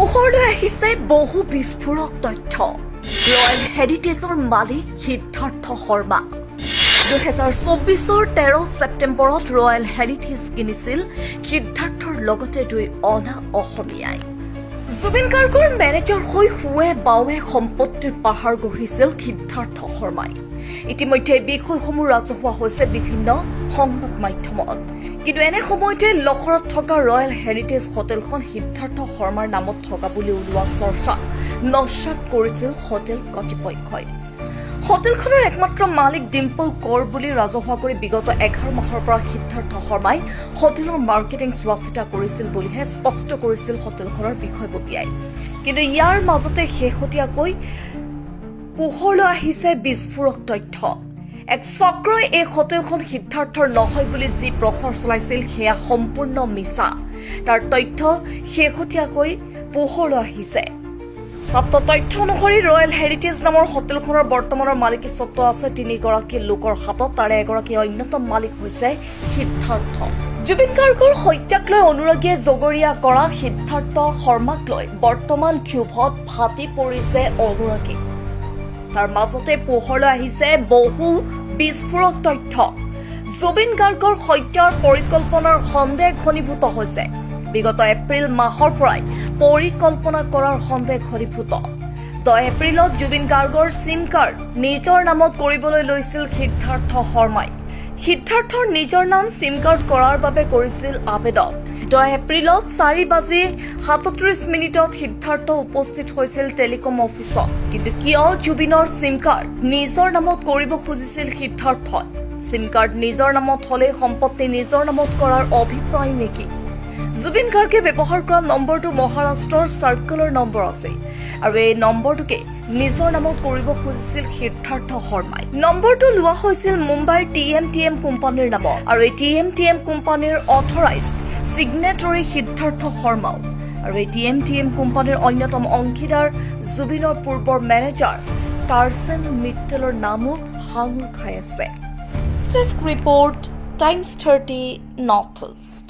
পোহৰলৈ আহিছে বহু বিস্ফোৰক তথ্য। ৰয়েল হেৰিটেজৰ মালিক সিদ্ধাৰ্থ শৰ্মা। 2024ৰ 13 ছেপ্টেম্বৰত ৰয়েল হেৰিটেজ কিনিছিল সিদ্ধাৰ্থৰ লগতে দুই অনা অসমীয়াই। জুবিন গাৰ্গৰ মেনেজাৰ হৈ সোঁৱে বাওৱে সম্পত্তিৰ পাহাৰ গঢ়িছিল সিদ্ধাৰ্থ শৰ্মাই। ইতিমধ্যে এই বিষয়সমূহ ৰাজহুৱা হৈছে বিভিন্ন সংবাদ মাধ্যমত। কিন্তু এনে সময়তে লখৰাত থকা ৰয়েল হেৰিটেজ হোটেলখন সিদ্ধাৰ্থ শৰ্মাৰ নামত থকা বুলি ওলোৱা চৰ্চা নস্যাৎ কৰিছিল হোটেল কৰ্তৃপক্ষই। হোটেলখনৰ একমাত্ৰ মালিক ডিম্পল কৌৰ বুলি ৰাজহুৱা কৰি বিগত 11 মাহৰ পৰা সিদ্ধাৰ্থ শৰ্মাই হোটেলৰ মাৰ্কেটিং চোৱা চিতা কৰিছিল বুলিহে স্পষ্ট কৰিছিল হোটেলখনৰ বিষয়ববীয়াই। কিন্তু ইয়াৰ মাজতে শেহতীয়াকৈ পোহৰলৈ আহিছে বিস্ফোৰক তথ্য। এক চক্ৰই এই হোটেলখন সিদ্ধাৰ্থৰ নহয় বুলি যি প্ৰচাৰ চলাইছিল, সেয়া সম্পূৰ্ণ মিছা। তাৰ তথ্য শেহতীয়াকৈ পোহৰলৈ আহিছে। প্ৰাপ্ত তথ্য অনুসৰি ৰয়েল হেৰিটেজ নামৰ হোটেলখনৰ বৰ্তমানৰ মালিকী স্বত্ব আছে তিনিগৰাকী লোকৰ হাতত। তাৰে এগৰাকী অন্যতম মালিক হৈছে সিদ্ধাৰ্থ। জুবিন গাৰ্গৰ হত্যাক লৈ অনুৰাগীয়ে জগৰীয়া কৰা সিদ্ধাৰ্থ শৰ্মাক লৈ বৰ্তমান ক্ষোভত ফাটি পৰিছে অনুৰাগী। তাৰ মাজতে পোহৰলৈ আহিছে বহু বিস্ফোৰক তথ্য। জুবিন গাৰ্গৰ হত্যাৰ পৰিকল্পনাৰ সন্দেহ ঘনীভূত হৈছে। বিগত এপ্ৰিল মাহৰ পৰাই পৰিকল্পনা কৰাৰ সন্দেহ ঘনীভূত। 10 এপ্ৰিলত জুবিন গাৰ্গৰ চিম কাৰ্ড নিজৰ নামত কৰিবলৈ লৈছিল সিদ্ধাৰ্থ শৰ্মাই। সিদ্ধাৰ্থৰ নিজৰ নাম চিম কাৰ্ড কৰাৰ বাবে কৰিছিল আবেদন। 10 এপ্ৰিলত 4 বাজি 37 মিনিটত সিদ্ধাৰ্থ উপস্থিত হৈছিল টেলিকম অফিচত। কিন্তু কিয় জুবিনৰ চিম কাৰ্ড নিজৰ নামত কৰিব খুজিছিল সিদ্ধাৰ্থই? চিম কাৰ্ড নিজৰ নামত হলেই সম্পত্তি নিজৰ নামত কৰাৰ অভিপ্ৰায় নেকি? জুবিন গাৰ্গে ব্যৱহাৰ কৰা নম্বৰটো মহাৰাষ্ট্ৰৰ চাৰ্কলৰ নম্বৰ আছিল আৰু এই নম্বৰটোকে নিজৰ নামত কৰিব খুজিছিল সিদ্ধাৰ্থ শৰ্মাই। নম্বৰটো লোৱা হৈছিল মুম্বাইৰ টি এম টি এম কোম্পানীৰ নামত আৰু এই টি এম টি এম কোম্পানীৰ অথৰাইজড ছিগনেটৰী সিদ্ধাৰ্থ শৰ্মাও। আৰু এই টি এম টি এম কোম্পানীৰ অন্যতম অংশীদাৰ জুবিনৰ পূৰ্বৰ মেনেজাৰ টাৰ্চেন মিত্তলৰ নামো সাঙুৰ খাই আছে। Desk report, Times 30 North East.